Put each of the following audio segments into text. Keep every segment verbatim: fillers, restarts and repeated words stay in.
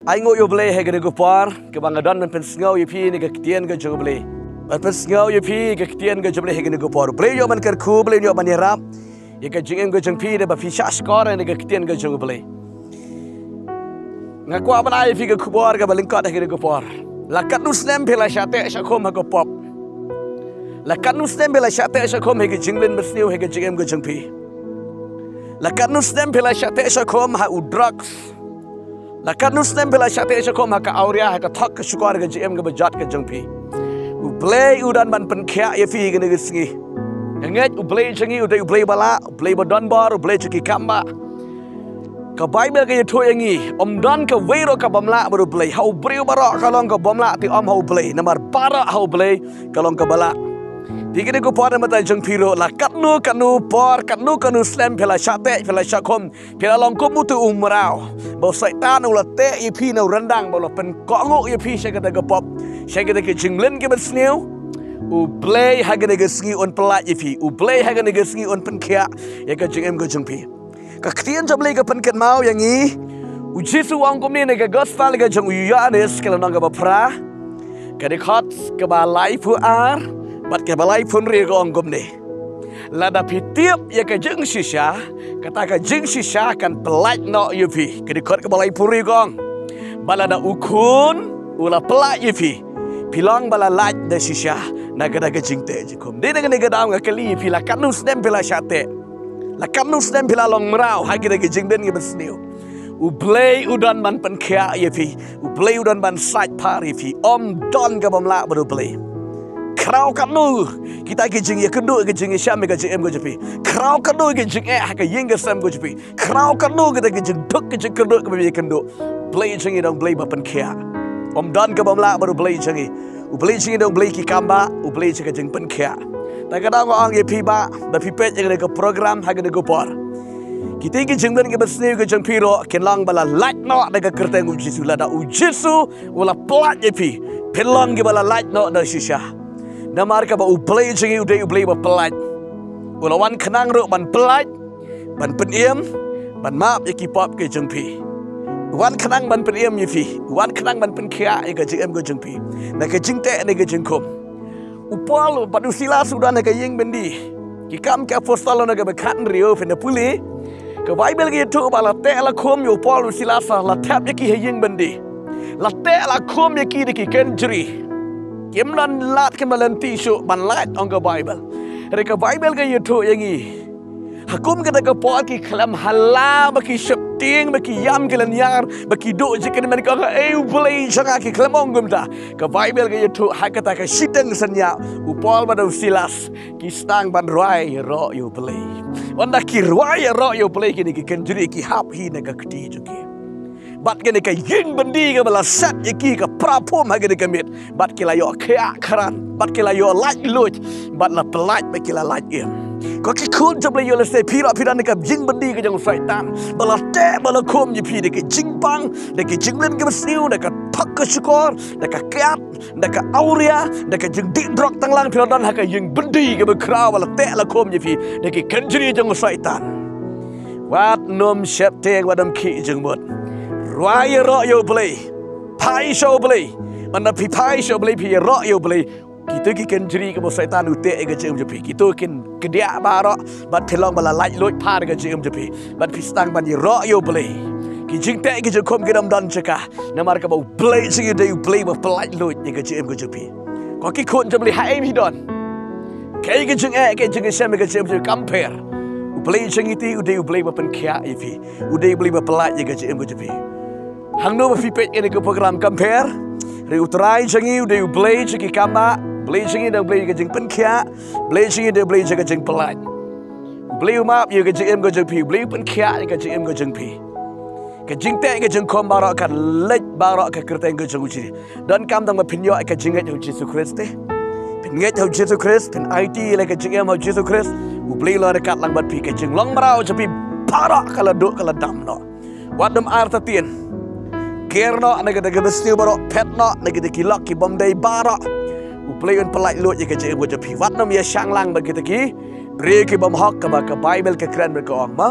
Ai nguh ïa U Blei ha kane ka por kaba nga don ban pynsngew ïa phi na ka ktien ka jong U Blei. Ban pynsngew ïa phi ka ktien ka jong U Blei ha kane ka por. U Blei u ïoh ban kyrkhu, U Blei u ïoh ban ïarap ïa ka jingim ka jong phi da ba phi shah shkor na ka ktien ka jong U Blei. Nga kwah ban ai ïa phi ka khubor kaba lyngkot ha kane ka por. La katno snem phi la shah teh shah khum ha ka pop. La katno snem phi la shah teh shah khum ha ka jingmlien mynsngew ha ka jingim ka jong phi. La katno snem phi la shah teh shah khum ha u drugs. La katno snem phi la shah teh shah khum ha ka awria, ha ka thok ka shukor ka jingim kaba jot ka jong phi. U Blei u don ban pynkhiah ïa phi ha kane ka sngi. Nga ngeit U Blei jong ngi u dei U Blei ba lah, U Blei ba don bor, U Blei jong ki kam bah. Ka Baibl ka ïathuh ïa ngi, ym don kawei ruh ka bym lah bad U Blei. Ha u briew baroh ka long ka bym lah, te ym ha U Blei. Namar baroh ha U Blei ka long kaba lah. Te kane ka por na ka bynta jong phi ruh, la katno katno por, katno katno snem phi la shah teh, phi la shah khum, phi la long kum utu u mraw ba u Soitan u la teh ïa phi na u ryndang, ba u la pynkohnguh ïa phi sha kata ka pop, sha kata ka jingmlien ka mynsngew. U Blei ha kane ka sngi un pyllait ïa phi. U Blei ha kane ka sngi un pynkhiah ïa ka jingim ka jong phi. Ka ktien jong U Blei ka pynkynmaw ïa ngi. U Jisu u ong kumne na ka gospel ka jong u Ïoannis ka lynnong kaba phra, ka dkhot kaba laiphew ar bad kaba laiphew hynriew, ka ong kumne: Lada phi tip ïa ka jingshisha, kata ka jingshisha kan pyllait noh ïa phi. Ka dkhot kaba laiphew hynriew ka ong: Bad lada U Khun u la pyllait ïa phi, phi long ba la lait da shisha na kata ka jingteh jingkhum. Dei na kane ka daw nga kylli ïa phi, la katno snem phi la shah teh, la katno snem phi la long mraw ha kata ka jingmlien ka mynsngew. U Blei u don ban pynkhiah ïa phi. U Blei u don ban sait phar ïa phi. Ym don ka bym lah bad U Blei. Khraw katno kita ki jingïakynduh, ki jingïashem ha ka jingim ka jong phi. Khraw katno ki jingeh ha ka ïing ka sem ka jong phi. Khraw katno kita ki jingduk ki jingkyrduh kaba phi ïakynduh, U Blei jong ngi u dei U Blei ba pynkhiah. Ym don ka bym lah bad U Blei jong ngi. U Blei jong ngi u dei U Blei ki kam bah, U Blei jong ka jingpynkhiah. Te ka daw nga ong ïa phi bah, ba phi peit ïa kane ka program ha kane ka por. Kita ki jingmlien ki mynsngew ka jong phi ruh kin long ba la lait noh da ka kyrteng U Jisu. Lada U Jisu u la pyllait ïa phi, phin long kiba la lait noh da shisha. Namar kaba U Blei jong ngi u dei U Blei ba pyllait. U la wan khnang ruh ban pyllait, ban pynim, ban map ïa ki pop ki jong phi. U wan khnang ban pynim ïa phi. U wan khnang ban pynkhiah ïa ka jingim ka jong phi na ka jingteh ne ka jingkhum. U Paul bad u Silas u don ha ka ïing byndi. Ki Kam ki Apostol lynnong kaba khathynriew, phin ïa pule. Ka Baibl ka ïathuh ba la teh la khum ïa u Paul, u Silas, la thep ïa ki ha ïing byndi. La teh la khum ïa ki da ki kynjri. Kim don lad, kim don lynti shuh ban lait, ong ka Baibl. Hynrei ka Baibl ka ïathuh ïa ngi, ha kum kata ka por ki khlem hala ba ki sheptieng, ba ki ïam ki lyniar, ba ki duh jingkyrmen, ki ong, "Ei U Blei jong nga," ki khlem ong kumta. Ka Baibl ka ïathuh ha kata ka shiteng synñiah, u Paul bad u Silas ki sdang ban rwai ïaroh ïa U Blei. Ynda ki rwai ïaroh ïa U Blei, kine ki kynjri ki hap hi na ka kti jong ki. Bad kane ka ïing byndi kaba la set ïa ki ka pra phom ha kane ka miet. Bad ki la ïoh khiah khran. Bad ki la ïoh laitluid. Bad la pyllait bad ki la lait im. Ko ki khun jong U Blei, ïoh lehse phi ruh phi don ha ka ïing byndi ka jong u Soitan. Ba la teh ba la khum ïa phi da ki jingpang, da ki jingmlien ki mynsngew, da ka thok ka shukor, da ka kiad, da ka awria, da ka jingdih drok tang lang, phi la don ha ka ïing byndi kaba khraw ba la teh la khum ïa phi da ki kynjri jong u Soitan. Wat nym sheptieng, wat nym khih jingmut. Rwai ïaroh ïa U Blei. Phai sha U Blei. Ynda phi phai sha U Blei, phi ïaroh ïa U Blei, kito ki kynjri kaba u Soitan u teh ïa ka jingim jong phi, kito kin kdiah baroh, bad phin long ba la laitluid phar ïa ka jingim jong phi. Bad phi sdang ban ïaroh ïa U Blei. Ki jingteh ki jingkhum kin ym don jaka. Namar kaba U Blei jong ngi u dei U Blei ba pyllait luid ïa ka jingim ka jong phi. Ko ki khun jong U Blei, haei phi don? Kaei ka jingeh, kaei ka jingïashem ïa ka jingim jong phi, kam pher. U Blei jong ngi te u dei U Blei ba pynkhiah ïa phi. U dei U Blei ba pyllait ïa ka jingim ka jong phi. Hangno ba phi peit ïa kane ka program, kam pher. Hynrei U Trai jong ngi u dei U Blei jong ki kam bah. U Blei jong ngi u dei U Blei ka jingpynkhiah. U Blei jong ngi u dei U Blei jong ka jingpyllait. U Blei u map ïa ka jingim ka jong phi, U Blei u pynkhiah ïa ka jingim ka jong phi. Ka jingteh ka jingkhum baroh kan leit baroh ha ka kyrteng ka jong U Jisu. Donkam tang ba phin ïoh ïa ka jingngeit ha U Jisu Khrist te. Phin ngeit ha U Jisu Khrist, phin aiti ïa la ka jingim ha U Jisu Khrist. U Blei u la ryngkat lang bad phi, ka jinglong mraw jong phi baroh ka la duh ka la dam noh. Wat nym artatien. Ker noh na kita ki mynsngew baroh, phet noh na kita ki lok ki bym dei baroh. U Blei un pyllait luid ïa ka jingim ka jong phi. Wat nym ïashang lang bad kita ki Re ki bym hok kaba ka Bible ka kren bad ka ong ma.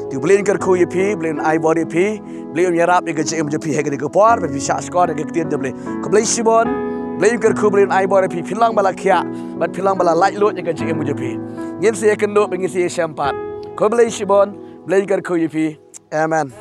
Te U Blei un kyrkhu ïa phi, U Blei un ai bor ïa phi, U Blei un ïarap ïa ka jingim jong phi ha kane ka por, ba phi shah shkor ïa ka ktien jong U Blei. Khublei shibun, U Blei un kyrkhu, U Blei un ai bor ïa phi, phi long ba la khiah, bad phi long ba la laitluid ïa ka jingim jong phi. Ngin sa ïakynduh, ngin sa ïashem pat. Khublei shibun, U Blei un kyrkhu ïa phi. Amen.